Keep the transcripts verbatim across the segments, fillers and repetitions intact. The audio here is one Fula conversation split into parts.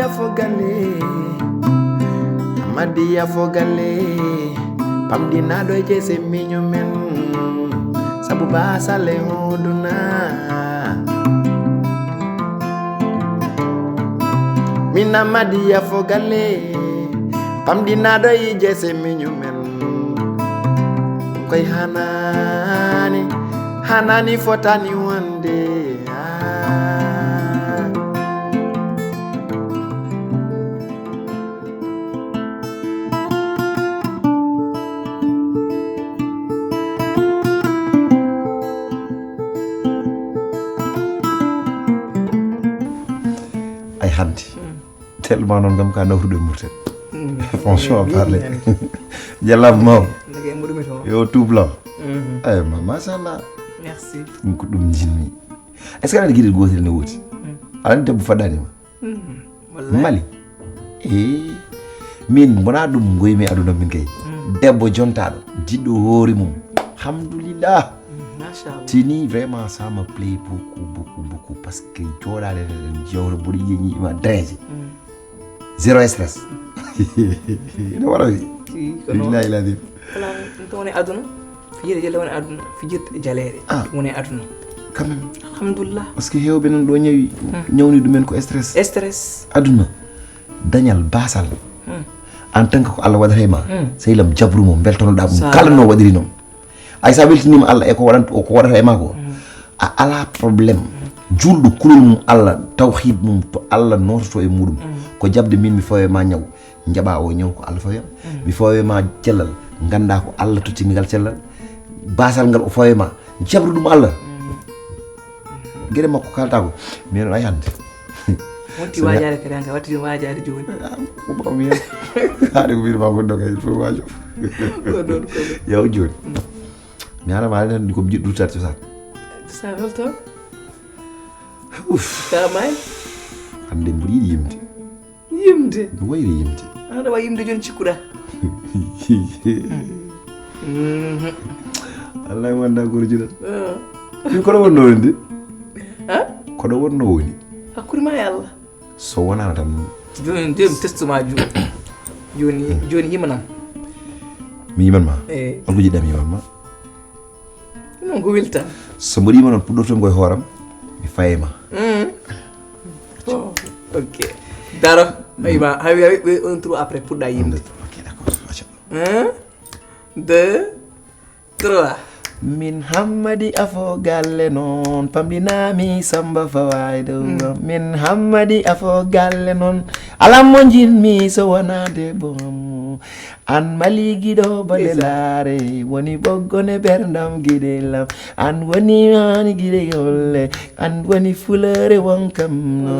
Fo galle, Amadiya fo galle, pamɗinaaɗo e jeese miño men, sabu baasal e hooduna. Min Amadiya fo galle, pamɗinaaɗo e jeese miño men, koy hanani, hanani fotani wonde. Ah. Ay hannde. Tellement noon kam ka nawruɗo e Mauritanie. Franchement parler. Jalaama mawɗo. Ndeke mbuɗumi toon. Yo tout blanc. Ay ma machallah. Merci. Ɗum ko ɗum jinmi. Est-ce que aɗa giɗel gootel ne woodi? Aɗa anndi debbo faɗɗaani ma? Mali. E min mbona ɗum ngoymi aduna min kay. Debbo jontaaɗo jiɗɗo hoore mum. Alhamdulillah. Machallah. Tini vraiment ça me plaît beaucoup beaucoup beaucoup parce que jooɗaade eɗen jewta mboɗo yiya ñiiƴe ma dreeje. Zéro stress. Ene waɗa wi. Billahi lazim. Kala ɗum to woni aduna. Fijirde jale woni aduna. Fijirde jaleeɗe. Ah. Woni aduna. Quand même. Alhamdulillah. Parce que heewɓe nan ɗo ñawi ñawni ɗumen ko stress. Stress. Aduna. Dañal basal. En tant que ko Allah waɗata e ma. Sehil am jabru mo beltonoɗa ɗum kala no waɗiri noon. Ay sa weltinima Allah e ko waɗanta ko waɗata e ma ko. A ala problème. Julɗo kulol mum Allah tawhid mum to Allah nototo e muɗum. Ko jaɓde min mi fawe ma ñaw. Jaɓa o ñaw ko Allah fawe am. Mi fawe ma cellal ganda ko Allah tottini ngal cellal. Basal ngal o fawe ma jabru ɗum Allah. Gere makko kalta ko. Min ay hande. Wonti wajaade kadi hanka watti ɗum wajaade jooni. Ko ɓaw mi hen. Haade ko wiide ma gonɗo kay il faut wajo. Ko ɗon ko ɗon. Yaw jooni. Mi ara ma tan ko jiɗɗu tat sa. Sa welto. Uff. Ka may. Hande mbuɗi yiɗi yimde. Yimde. Mi wayri yimde. Aɗa wawi yimde jooni cikkuɗa. Allah wanda gorjuɗo. Min koɗo wonno woni de. Ha? Koɗo wonno woni. Hakkude ma e Allah. So wonano tan. Joni de mi testuma joni. Joni joni yimanam. Mi yiman ma. Eh. Holko jiɗɗa mi yiman ma? Non ko wilta. So mboɗi yima noon puɗɗortumi koye hooram mi faye ma. Oh, ok. Daro. Aywa hawi hawi on trou après puɗɗa yimde. Ok d'accord. Machallah. Un, deux, trois. Min hammadi afo galle noon pamɗinami samba fawaydo. Min hammadi afo galle noon alammo jinmi so wona debbo am. An mali giɗo bale laare woni ɓoggone berndam giɗe lam. An woni hani giɗe holle an woni fulere wonkam no.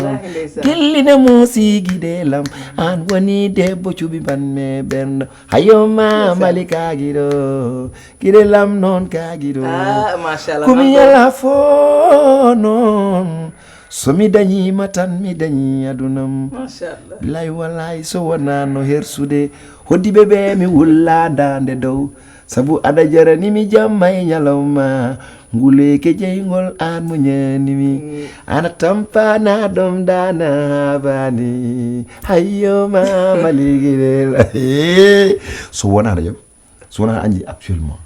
Gilline moosi giɗe lam. An woni debbo cuɓi banme berndam. Hayo ma mali kagiɗo. Giɗe lam noon kagiɗo. Kumi yala fo noon. So mi dañiima tan mi dañi adunam. Machallah. Bilay walay so wonano hersude hoddiɓe ɓe mi wulla dande dow. Sabu aɗa jarani mi jamma e ñalawma. Nguleyke jeyngol an muñanimi. Ana tampana ɗom dana habani. Hayyo ma maligirel. So wonano jam. So wona anji actuellement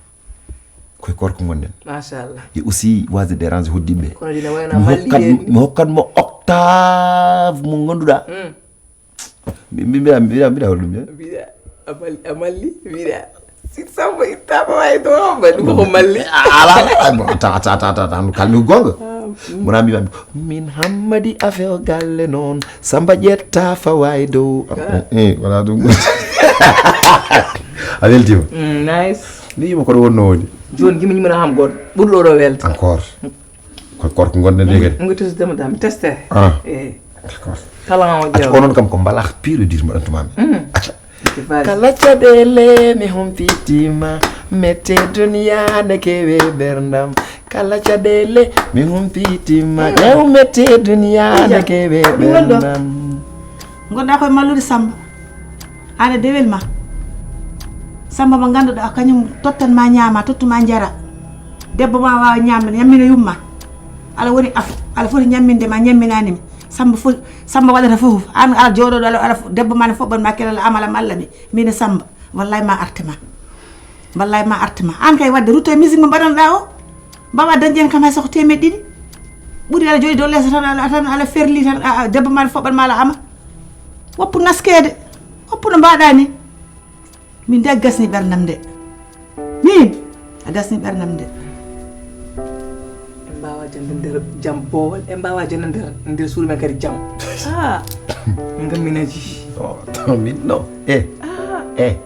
koye korko gonɗen. Machallah. Et aussi wasde dérange hoddiɓe. Kono dina wayno mi hokkat mi hokkat mo octave mo gonduɗa. Mbiɗa mbiɗa mbiɗa holɗum de. Mbiɗa amalli amalli mbiɗa. Si samba ittama wawi to mbaɗi ko malli. Ala. Tan kalmi ko gonga. Mona mbimami min hammadi affaire galle noon samba ƴetta fawa e dow. Wala ɗum. A weltima. Nice. Ni yima koɗo wonno woni. Joni jimi ñimana ham goɗɗo ɓurɗo ɗo welta encore. Ko korko gonɗen de kadi. Ngo tesdema dami teste. Eyi. D'accord. Kala o jeewa on kam ko mbalax pire dur mbaɗantumami. Acca. Kala caɗele mi humpitima mette duniya ne kewe berndam. Kala caɗele mi humpitima ƴew mette duniya ne kewe berndam. Gonɗa koye mallude samba. Aɗa dewel ma. Samba mo ganduɗa kañum tottan ma ñaama tottu ma jara. Debbo ma wawa ñamde ñammina yumma. Ala woni af ala foti ñamminde ma ñamminanimi. Samba fo, Samba waɗata fof. An ala jooɗoɗo, ala, ala debbo ma ne foɓɓan ma kelal, amala malla mi. Min e Samba. Wallay ma arte ma. Wallay ma arte ma. An kay wadde rutto e musique mo mbaɗanɗa o. Mbawa dañde hen kam hay soko teemeɗe ɗiɗi. Ɓuri ala jooɗi dow leesa tan, ala, tan ala ferli tan, a, a, debbo ma ne foɓɓan ma ala ama. Woppu ŋaskeede. Woppu no mbaɗa ni. Min de a gasni ɓerdam de. Min a gasni ɓerdam de. En mbawa jande nder jam boowal, en mbawa jande nder nder suudu men kadi jam. Ah, min kam min aji. Oh, min no. Eh, eh.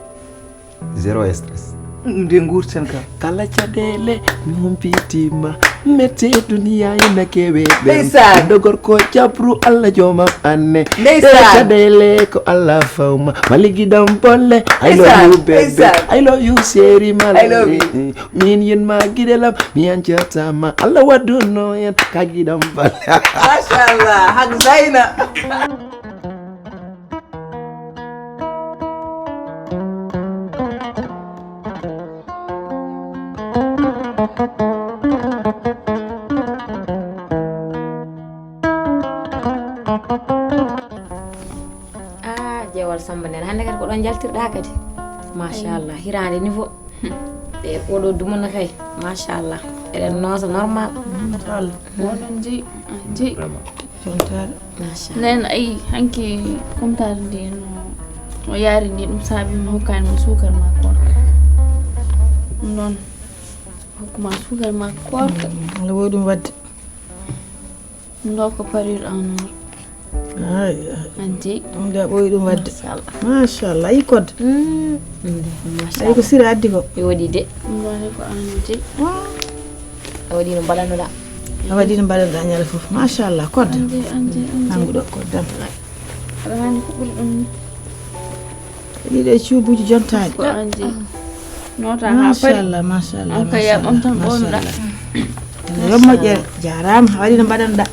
Zéro stress. Nde gurten kam. Kala caɗeele mi humpitima. Mette duniya ina kewe ɓen. Ndeysaan. Ɗo gorko jabru Allah joomam anne. Ndeysaan. Caɗeele ko Allah fawma. Maligi dam bolle. I love Ndeysaan, you baby. ndeysaan. I love you seri mal. I love you. Min yen ma giɗelam mi ancatama. Allah wadduno en ka giɗam bolle. Machallah, hak Zayna. Ah, jeewal Samba nden hannde kadi ko ɗon njaltirɗa kadi. Machallah, hiraande niveau. E oɗo dumana kay. Machallah, eɗen noosa normal. Woɗon jeyi jeyi. Machallah. Nen ayi hanki kumtare ndi no o yaari ndi ɗum saabi mi hokkani mo suukar ma kono ɗum noon hokkuma suukar ma korka. Ala wowi ɗum wadde. Ɗum ɗo ko parure en or. Ay, An jeyi. Ɗum de a ɓooyi ɗum wadde. Machallah. Machallah, yi kodde. Ayi ko Sira addi ko. Yooɗi de. Ɗum ɗo ne ko an jeyi. A waɗi no mbaɗanoɗa. A waɗi no mbaɗanɗa ñande fof. Machallah, kodde. An jeyi an jeyi an jeyi. Nanngu ɗo kodde am. Aɗa hannde ko ɓuri ɗum ni. Ɗiɗo e cuubuuji jontaɗi. Ko an jeyi. Nota ha pari. Machallah, machallah. An kay ya ɓamtan ɓonuɗa. Yo moƴƴere, jaaraama, a waɗi no mbaɗanɗa.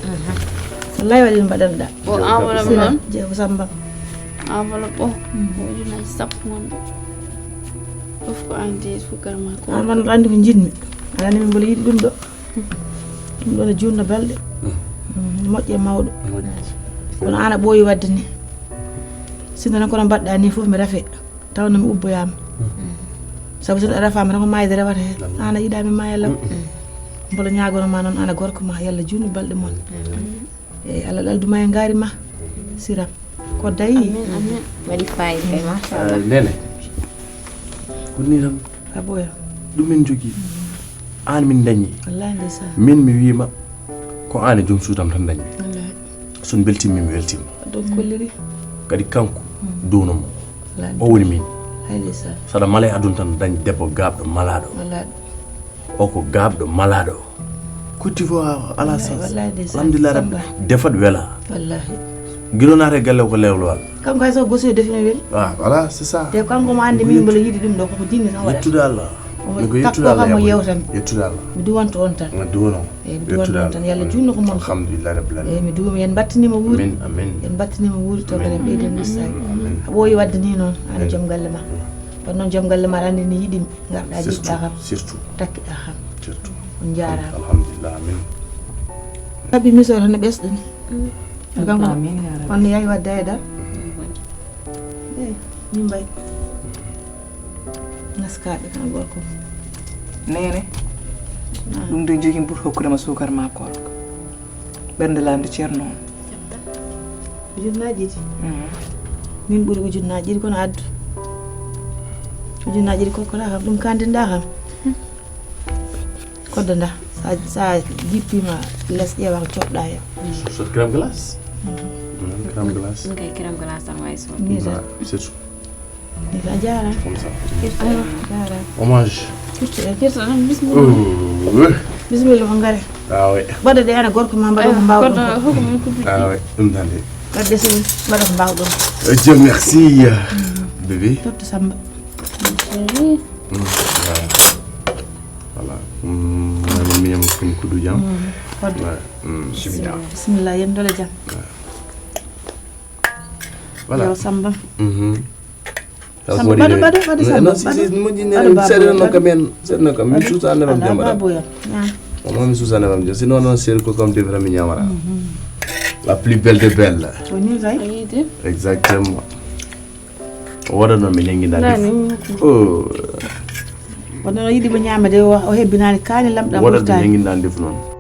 Wallahi waɗi no mbaɗanɗa. O enveloppe noon. Jeego Samba. Enveloppe o. Ko ujunaji sappo ngon ɗo. Fof ko an jeyi suukar ma ko. An man andi ko jinmi. Aɗa andi min mbola yiɗi ɗum ɗo. Ɗum ɗo ne junna balɗe. Moƴƴe mawɗo. Kono an a ɓooyi wadde ni. Sinno tan kono mbaɗɗa ni fof mi rafe. Tawno mi ubboyama. Sabu so neɗɗo rafama tan ko mayde rewata hen. An a yiɗa mi maya law. Mbola ñagono ma noon an a gorko ma yalla junnu balɗe mon. Eyyi Allah ɗalduma e ngaari ma. Siram. Kodde ayi. Waɗi fayida kay machallah. Nene. Ko ni tan. A ɓooya. Ɗum min jogii. Aan min dañi. Wallahi ndeysaan. Min mi wiima ko aan e joom suudam tan dañmi. Wallahi. So on beltiima min mi weltiima. Ɗum kolliri. Kadi kanko duuno mo. Wallahi. O woni min. Hay ndeysaan. Saɗa mala e aduna tan dañ debbo gaaɓɗo malaaɗo. Wallahi. O ko gaaɓɗo malaaɗo. Côte d'Ivoire ala sens. Wallahi ndeysaan. Alhamdulillah rabbi. Defat wela. Wallahi. Gilo naata e galle ko lewlowal. Kanko hay so gosi o defino weli. Ah, voilà, c'est ça. Te kanko mo andi min mbola yiɗi ɗum ɗo koko jinni tan waɗata. Yettude Allah. Omo Mi ko takko yettude Allah kam mo yettude. Yewtan. Yettude Allah. Mi duwanto on tan. Mi duwano. Eyyi, mi duwanto on tan. Yalla junno ko mon. Alhamdulillah rabbil alamin. Eyyi, mi duwama, yen battinima wuuri. Amin, amin. Yen battinima wuuri to kadi ɓeyden message. Amin. A ɓooyi wadde ni noon an joom galle ma. Kono noon joom galle ma andi ni yiɗi garɗa jiɗɗa kam. Surtout. Takkiɗa kam. Surtout. On jaaraama. Alhamdulillah amin. Sabi miso tan ɓesɗo ni. Kanko Amin ya rabbi. On yayi wadde ay dal. Eyyi, min mbay. Ngaskaaɓe kan gorko. Nene. Ɗum de jogin pour hokkude ma suukar ma korka. Ɓernde lamde ceerno on. Ujunnaaji ɗiɗi. Min ɓuri ujunnaaji ɗiɗi kono addu. Ujunnaaji ɗiɗi kokkoɗa kam ɗum kandinɗa kam. Kodde nda sa sa jippima les ƴeewa ko coɗɗa hen. Sot crème glace. Crème glace. Ɗum kay crème glace tan wawi sot. Ni tan. C'est tout. Ni tan jaaraama. Comme ça. Jaaraama. Hommage. Kirto tan bismilla. Oh. Bisimilla ko ngare. Ah ouais. Ɓadde de ana gorko ma mbaɗa ko mbawɗon. Kono hoko min kudu. Ah ouais. Ɗum tan de. Ɓadde so mbaɗa ko mbawɗon. Eh, Dieu merci. Bébé. Totto Samba. Mm, voilà. Voilà. Mm, mami miyam kum kudu jam. Kodde. Ouais. Mm, c'est bien. Bisimilla yen dole jam. Voilà. Yo Samba. Mhm. Samba, ɓaɗo, ɓaɗo, ɓaɗo, Samba, Non, si, si, ɓaɗo. Moƴƴi Ɓaɗo nene, baaba, seeɗa no ɓaɗo. kam en, seeɗa no kam. Mi suusa ne ram Ala jam baɗa. Baboya. Ñaam. Moom mi suusa ne ram jam. Sinon noon seeɗa ko kam defra mi ñamara. La plus belle de belle. Ko ni kay. A yiide. Exactement. O waɗat noon ɓe ñannginɗa Nani. Ndef. Oh. Wonno yiɗi ɓe ñaama de, o o hebbinaani kaani lamɗam Waɗat ɓe ɓurtaani. Ñannginɗa Ndef noon.